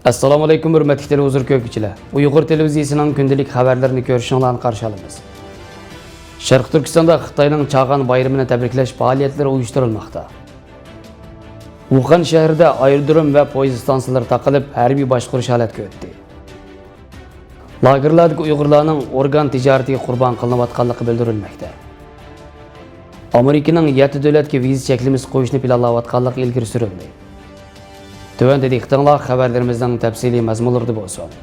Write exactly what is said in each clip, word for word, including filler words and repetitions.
ئەسسالامۇئەلەيكۇم، ھۆرمەتلىك تېلېۋىزور كۆرگۈچىلەر! ئۇيغۇر تېلېۋىزىيىسىنىڭ كۈندىلىك خەۋەرلىرىنى كۆرۈشۈڭلارنى قارشى ئالىمىز. شەرقىي تۈركىستاندا خىتاينىڭ چاغان بايرىمىنى تەبرىكلەش پائالىيەتلىرى ئۇيۇشتۇرۇلماقتا. ۋۇخەن شەھىرىدە ئايرودروم ۋە پويىز ئىستانسىلىرى تاقىلىپ، ھەربىي باشقۇرۇش ھالەتكە ئۆتتى. لاگېرلاردىكى ئۇيغۇرلارنىڭ ئورگان تىجارىتىگە قۇربان قىلىنىۋاتقانلىقى بىلدۈرۈلمەكتە. ئامېرىكىنىڭ يەتتە دۆلەتكە ۋىزا چەكلىمىسى قويۇشنى پىلانلاۋاتقانلىقى ئىلگىرى سۈرۈلدى. تۆۋەندە دىققىتىڭلار خەۋەرلىرىمىزنىڭ تەپسىلىي مەزمۇنلىرىدا بولسۇن.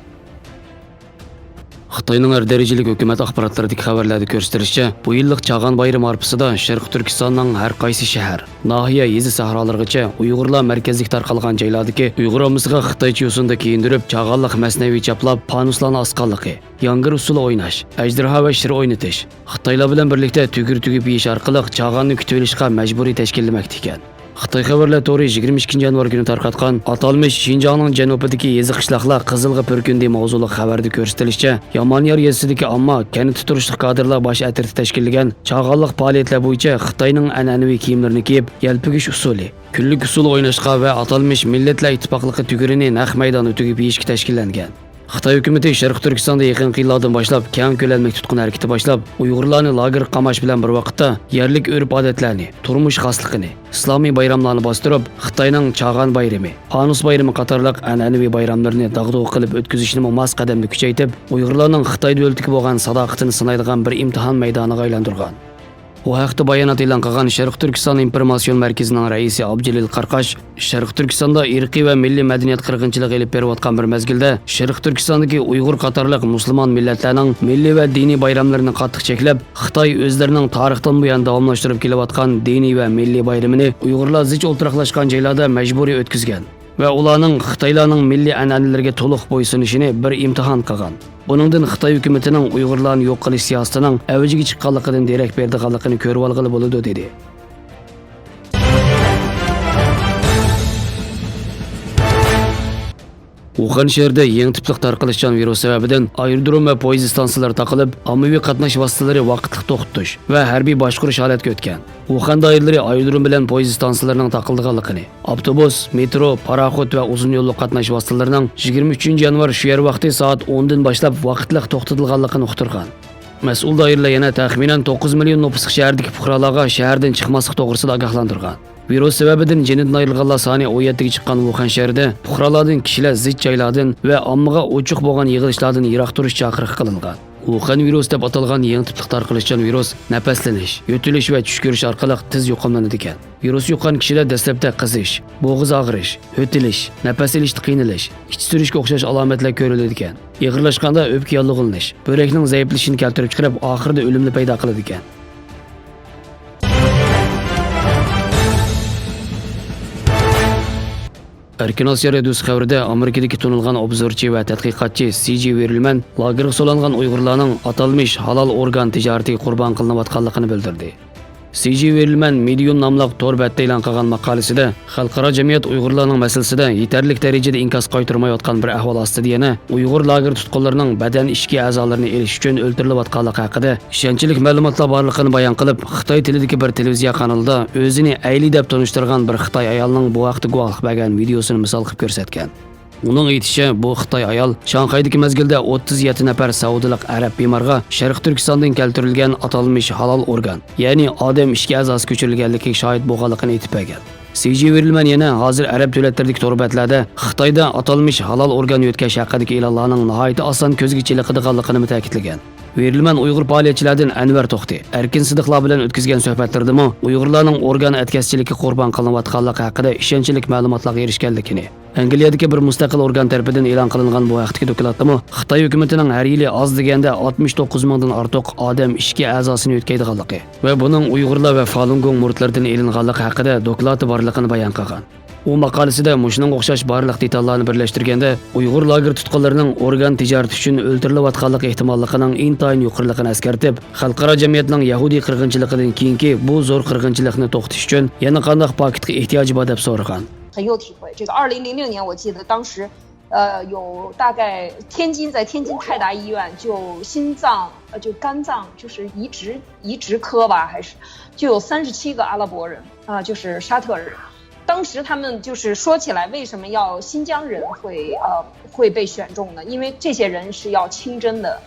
خىتاينىڭ ھەر دەرىجىلىك ھۆكۈمەت ئاخباراتلىرىدىكى خەۋەرلەردە كۆرسىتىلىشىچە، بۇ يىللىق چاغان بايرىمى ھارپىسىدا شەرقىي تۈركىستاننىڭ ھەر قايسى شەھەر، ناھىيە، يېزا، سەھرالىرىغىچە ئۇيغۇرلار مەركەزلىك تارقالغان جايلاردىكى ئۇيغۇر ئاممىسىغا خىتايچە يوسۇندا كىيىندۈرۈپ، چاغانلىق مەسنەۋى چاپلاپ، پانۇسلارنى ئاسقانلىقى، ياڭگىر ئۇسسۇلى ئويناش، ئەجدىھا ۋە شىر ئوينىتىش، خىتايلار بىلەن بىرلىكتە تۈگۈر تۈگۈپ يېيىش ئارقىلىق چاغاننى كۈتۈۋېلىشقا مەجبۇرىي تەشكىللىمەكتە ئىكەن. خىتاي خەۋەرلەر تورى يىگىرمە ئىككىنچى يانۋار كۈنى تارقاتقان ئاتالمىش شىنجاڭنىڭ جەنۇبىدىكى يېزا-قىشلاقلار قىزىلغا پۈركۈندى ماۋزۇلۇق خەۋەردە كۆرسىتىلىشىچە، يامانيار يېزىسىدىكى ئامما كەنتتە تۇرۇشلۇق كادىرلار باش ئەترىتى تەشكىللىگەن چاغانلىق پائالىيەتلەر بويىچە خىتاينىڭ ئەنئەنىۋى كىيىملىرىنى كىيىپ، يەلپۈگۈش ئۇسسۇلى، كۈنلۈك ئۇسسۇل ئويناشقا ۋە ئاتالمىش مىللەتلەر ئىتتىپاقلىقى تۈگۈرىنى نەق مەيداندا تۈگۈپ يېيىشكە تەشكىللەنگەن. خىتاي ھۆكۈمىتى شەرقىي تۈركىستاندا يېقىنقى يىللاردىن باشلاپ كەڭ كۆلەملىك تۇتقۇن ھەرىكىتى باشلاپ، ئۇيغۇرلارنى لاگېرغا قاماش بىلەن بىر ۋاقىتتا يەرلىك ئۆرپ-ئادەتلەرنى، تۇرمۇش خاسلىقىنى، ئىسلامىي بايراملارنى باستۇرۇپ، خىتاينىڭ چاغان بايرىمى، پانۇس بايرىمى قاتارلىق ئەنئەنىۋى بايراملىرىنى داغدۇغا قىلىپ ئۆتكۈزۈشنىمۇ ماس قەدەمدە كۈچەيتىپ، ئۇيغۇرلارنىڭ خىتاي دۆلىتىگە بولغان ساداقىتىنى سىنايدىغان بىر ئىمتىھان مەيدانىغا ئايلاندۇرغان. بۇ ھەقتە بايانات ئېلان قىلغان شەرقىي تۈركىستان ئىنفورماتسىيون مەركىزىنىڭ رەئىسى ئابدۇجېلىل قاراقاش، شەرقىي تۈركىستاندا ئىرقىي ۋە مىللىي مەدەنىيەت قىرغىنچىلىقى ئېلىپ بېرىلىۋاتقان بىر مەزگىلدە، شەرقىي تۈركىستاندىكى ئۇيغۇر قاتارلىق مۇسۇلمان مىللەتلەرنىڭ مىللىي ۋە دىنىي بايراملىرىنى قاتتىق چەكلەپ، خىتاي ئۆزلىرىنىڭ تارىختىن بۇيان داۋاملاشتۇرۇپ كېلىۋاتقان دىنىي ۋە مىللىي بايرىمىنى ئۇيغۇرلار زىچ ئولتۇراقلاشقان جايلاردا مەجبۇرىي ئۆتكۈزگەن ۋە ئۇلارنىڭ خىتايلارنىڭ مىللىي ئەنئەنىلىرىگە تولۇق بويسۇنۇشىنى بىر ئىمتىھان قىلغان. بۇنىڭدىن خىتاي ھۆكۈمىتىنىڭ ئۇيغۇرلارنى يوق قىلىش سىياسىتىنىڭ ئەۋجىگە چىققانلىقىدىن دېرەك بېرىدىغانلىقىنى كۆرۈۋالغىلى بولىدۇ، دېدى. ۋۇخەن شەھىرىدە يېڭى تىپلىق تارقىلىشچان ۋىرۇس سەۋەبىدىن ئايرودروم ۋە پويىز ئىستانسىلىرى تاقىلىپ، ئاممىۋى قاتناش ۋاسىتىلىرى ۋاقىتلىق توختىتىش ۋە ھەربىي باشقۇرۇش ھالەتكە ئۆتكەن. ۋۇخەن دائىرىلىرى ئايرودروم بىلەن پويىز ئىستانسىلىرىنىڭ تاقىلىدىغانلىقىنى، ئاپتوبۇس، مېترو، پاراخوت ۋە ئۇزۇن يوللۇق قاتناش ۋاسىتىلىرىنىڭ يىگىرمە ئۈچىنچى يانۋار شۇ يەر ۋاقتى سائەت ئوندىن باشلاپ ۋاقىتلىق توختىتىلغانلىقىنى ئۇقتۇرغان. مەسئۇل دائىرىلەر يەنە تەخمىنەن توققۇز مىليون نوپۇسلۇق شەھەردىكى پۇقرالارغا شەھەردىن چىقماسلىق توغرىسىدا ئاگاھلاندۇرغان. ۋىرۇس سەۋەبىدىن جېنىدىن ئايرىلغانلار سانى ئون يەتتىگە چىققان ۋۇخەن شەھىرىدە پۇقرالار كىشىلەر زىچ جايلاردىن ۋە ئاممىغا ئوچۇق بولغان يىغىلىشلاردىن يىراق تۇرۇش چاقىرىقى قىلىنغان. ۋۇخەن ۋىرۇسى دەپ ئاتالغان يېڭى تىپلىق تارقىلىشچان ۋىرۇس نەپەسلىنىش، يۆتىلىش ۋە چۈش كۆرۈش ئارقىلىق تېز يۇقۇملىنىدىكەن. ۋىرۇس يۇققان كىشىلەر دەسلەپتە قىزىش، بوغۇز ئاغرىش، يۆتىلىش، نەپەس ئېلىشتا قىينىلىش، ئىچى سۈرۈشكە ئوخشاش ئالامەتلەر كۆرۈلىدىكەن. ئېغىرلاشقاندا ئۆپكە ياللۇغلىنىش، بۆرەكنىڭ زەئىپلىشىشىنى كەلتۈرۈپ چىقىرىپ، ئاخىرىدا ئۆلۈمنى پەيدا قىلىدىكەن. ئەركىن ئاسىيا رادىيوسى خەۋىرىدە ئامېرىكىدىكى تونۇلغان ئوبزورچى ۋە تەتقىقاتچى سى جى ۋېرلمەن لاگېرغا سولانغان ئۇيغۇرلارنىڭ ئاتالمىش ھالال ئورگان تىجارىتىگە قۇربان قىلىنىۋاتقانلىقىنى بىلدۈردى. سى جى ۋېرلمەن مېدىيۇم ناملىق تور بەتتە ئېلان قىلغان ماقالىسىدە، خەلقئارا جەمئىيەت ئۇيغۇرلارنىڭ مەسىلىسىدە يېتەرلىك دەرىجىدە ئىنكاس قايتۇرمايۋاتقان بىر ئەھۋال ئاستىدا يەنە ئۇيغۇر لاگېر تۇتقۇنلىرىنىڭ بەدەن ئىچكى ئەزالىرىنى ئېلىش ئۈچۈن ئۆلتۈرۈلۈۋاتقانلىقى ھەققىدە ئىشەنچلىك مەلۇماتلار بارلىقىنى بايان قىلىپ، خىتاي تىلىدىكى بىر تېلېۋىزىيە قانىلىدا ئۆزىنى ئەيلى دەپ تونۇشتۇرغان بىر خىتاي ئايالنىڭ بۇ ھەقتە گۇۋاھلىق بەرگەن ۋىدىيوسىنى مىسال قىلىپ كۆرسەتكەن. ئۇنىڭ ئېيتىشىچە، بۇ خىتاي ئايال شاڭخەيدىكى مەزگىلدە ئوتتۇز يەتتە نەپەر سەئۇدىلىق ئەرەب بىمارغا شەرقىي تۈركىستاندىن كەلتۈرۈلگەن ئاتالمىش ھالال ئورگان، يەنى ئادەم ئىچكى ئەزاسى كۆچۈرۈلگەنلىكىگە شاھىت بولغانلىقىنى ئېيتىپ بەرگەن. سى جى ۋېرلمەن يەنە ھازىر ئەرەب دۆلەتلىرىدىكى تور بەتلەردە خىتايدا ئاتالمىش ھالال ئورگان يۆتكەش ھەققىدىكى ئېلانلارنىڭ ناھايىتى ئاسان كۆزگە چېلىقىدىغانلىقىنىمۇ تەكىتلىگەن. ۋېرلمەن ئۇيغۇر پائالىيەتچىلەردىن ئەنۋەر توختى، ئەركىن سىدىقلار بىلەن ئۆتكۈزگەن سۆھبەتلىرىدىمۇ ئۇيغۇرلارنىڭ ئورگان ئەتكەسچىلىككە قۇربان قىلىنىۋاتقانلىقى ھەققىدە ئىشەنچلىك مەلۇماتلارغا ئېرىشكەنلىكىنى، ئەنگلىيەدىكى بىر مۇستەقىل ئورگان تەرىپىدىن ئېلان قىلىنغان بۇ ھەقتىكى دوكلاتتىمۇ خىتاي ھۆكۈمىتىنىڭ ھەر يىلى ئاز دېگەندە ئاتمىش توققۇز مىڭدىن ئارتۇق ئادەم ئىچكى ئەزاسىنى يۆتكەيدىغانلىقى ۋە بۇنىڭ ئۇيغۇرلار ۋە فالۇنگوڭ مۇرىتلىرىدىن ئېلىنغانلىقى ھەققىدە دوكلاتى بارلىقىنى بايان قىلغان. ئۇ ماقالىسىدە مۇشۇنىڭغا ئوخشاش بارلىق دېتاللارنى بىرلەشتۈرگەندە، ئۇيغۇر لاگېر تۇتقۇنلىرىنىڭ ئورگان تىجارىتى ئۈچۈن ئۆلتۈرۈلۈۋاتقانلىق ئېھتىماللىقىنىڭ ئىنتايىن يۇقىرىلىقىنى ئەسكەرتىپ، خەلقئارا جەمئىيەتنىڭ يەھۇدىي قىرغىنچىلىقىدىن كېيىنكى بۇ زور قىرغىنچىلىقنى توختىتىش ئۈچۈن يەنە قانداق پاكىتقا ئېھتىياجى بار دەپ سورىغان. 很有体会。这个二零零六年，我记得当时，呃，有大概天津，在天津泰达医院，就心脏，呃，就肝脏，就是移植移植科吧，还是就有三十七个阿拉伯人啊，就是沙特人。当时他们就是说起来，为什么要新疆人会呃会被选中呢？因为这些人是要清真的。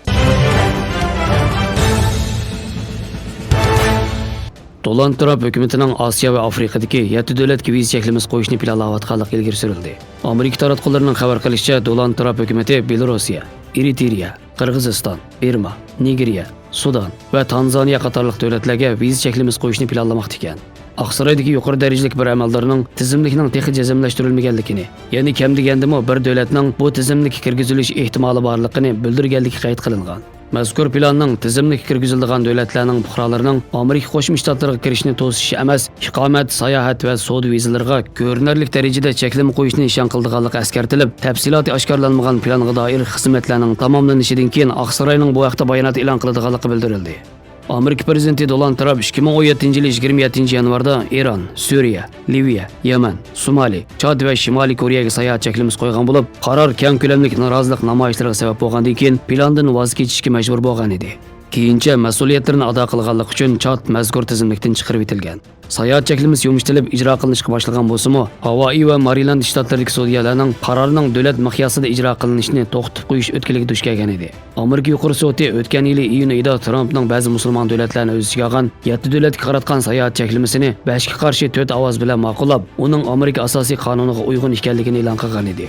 دونالد ترامپ ھۆكۈمىتىنىڭ ئاسىيا ۋە ئافرىقىدىكى يەتتە دۆلەتكە ۋىزا چەكلىمىسى قويۇشنى پىلانلاۋاتقانلىقى ئىلگىرى سۈرۈلدى. ئامېرىكا تاراتقۇلىرىنىڭ خەۋەر قىلىشىچە، دونالد ترامپ ھۆكۈمىتى بېلوروسىيە، ئېرىتىرىيە، قىرغىزىستان، بىرما، نىگېرىيە، سۇدان ۋە تانزانىيە قاتارلىق دۆلەتلەرگە ۋىزا چەكلىمىسى قويۇشنى پىلانلىماقتا ئىكەن. ئاقسارايدىكى يۇقىرى دەرىجىلىك بىر ئەمەلدارنىڭ تىزىملىكنىڭ تېخى جەزملەشتۈرۈلمىگەنلىكىنى، يەنى كەم دېگەندىمۇ بىر دۆلەتنىڭ بۇ تىزىملىككە كىرگۈزۈلۈش ئېھتىمالى بارلىقىنى بىلدۈرگەنلىكى قەيت قىلىنغان. مەزكۇر پىلاننىڭ تىزىملىككە كىرگۈزۈلىدىغان دۆلەتلەرنىڭ پۇقرالىرىنىڭ ئامېرىكا قوشما شتاتلىرىغا كىرىشنى توسۇش ئەمەس، ئىقامەت، ساياھەت ۋە سودا ۋىزىلىرىغا كۆرۈنەرلىك دەرىجىدە چەكلىمە قويۇشنى نىشان قىلىدىغانلىقى ئەسكەرتىلىپ، تەپسىلاتى ئاشكارىلانمىغان پىلانغا دائىر خىزمەتلەرنىڭ تاماملىنىشىدىن كېيىن، ئاقساراينىڭ بۇ ھەقتە بايانات ئېلان قىلىدىغانلىقى بىلدۈرۈلدى. ئامېرىكا پىرېزىدېنتى دونالد ترامپ ئىككى مىڭ ئون يەتتىنچى يىلى يىگىرمە يەتتىنچى يانۋاردا ئىران، سۈرىيە، لىۋىيە، يەمەن، سومالى، چاد ۋە شىمالىي كورېيەگە ساياھەت چەكلىمىسى قويغان بولۇپ، قارار كەڭ كۆلەملىك نارازىلىق نامايىشلىرىغا سەۋەب بولغاندىن كېيىن، پىلاندىن ۋاز كېچىشكە مەجبۇر بولغان ئىدى. كېيىنچە مەسئۇلىيەتلىرىنى ئادا قىلغانلىقى ئۈچۈن چاد مەزكۇر تىزىملىكتىن چىقىرىۋېتىلگەن. ساياھەت چەكلىمىسى يۇمشىتىلىپ ئىجرا قىلىنىشقا باشلىغان بولسىمۇ، ھاۋايى ۋە مارىلاند شتاتلىرىدىكى سودىيەلەرنىڭ قارارنىڭ دۆلەت مىقياسىدا ئىجرا قىلىنىشىنى توختىتىپ قويۇش ئۆتكىلىگە دۇچ كەلگەن ئىدى. ئامېرىكا يۇقىرى سوتى ئۆتكەن يىلى ئىيۇن ئېيىدا ترامپنىڭ بەزى مۇسۇلمان دۆلەتلەرنى ئۆز ئىچىگە ئالغان يەتتە دۆلەتكە قاراتقان ساياھەت چەكلىمىسىنى بەشكە قارشى تۆت ئاۋاز بىلەن ماقۇللاپ، ئۇنىڭ ئامېرىكا ئاساسىي قانۇنىغا ئۇيغۇن ئىكەنلىكىنى ئېلان قىلغان ئىدى.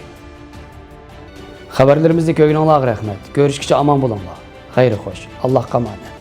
خەۋەرلىرىمىزنى كۆرگىنىڭلارغا رەھمەت. كۆرۈشكىچە ئامان بولۇڭلار. خەير خوش. ئاللاھقا ئامانەت.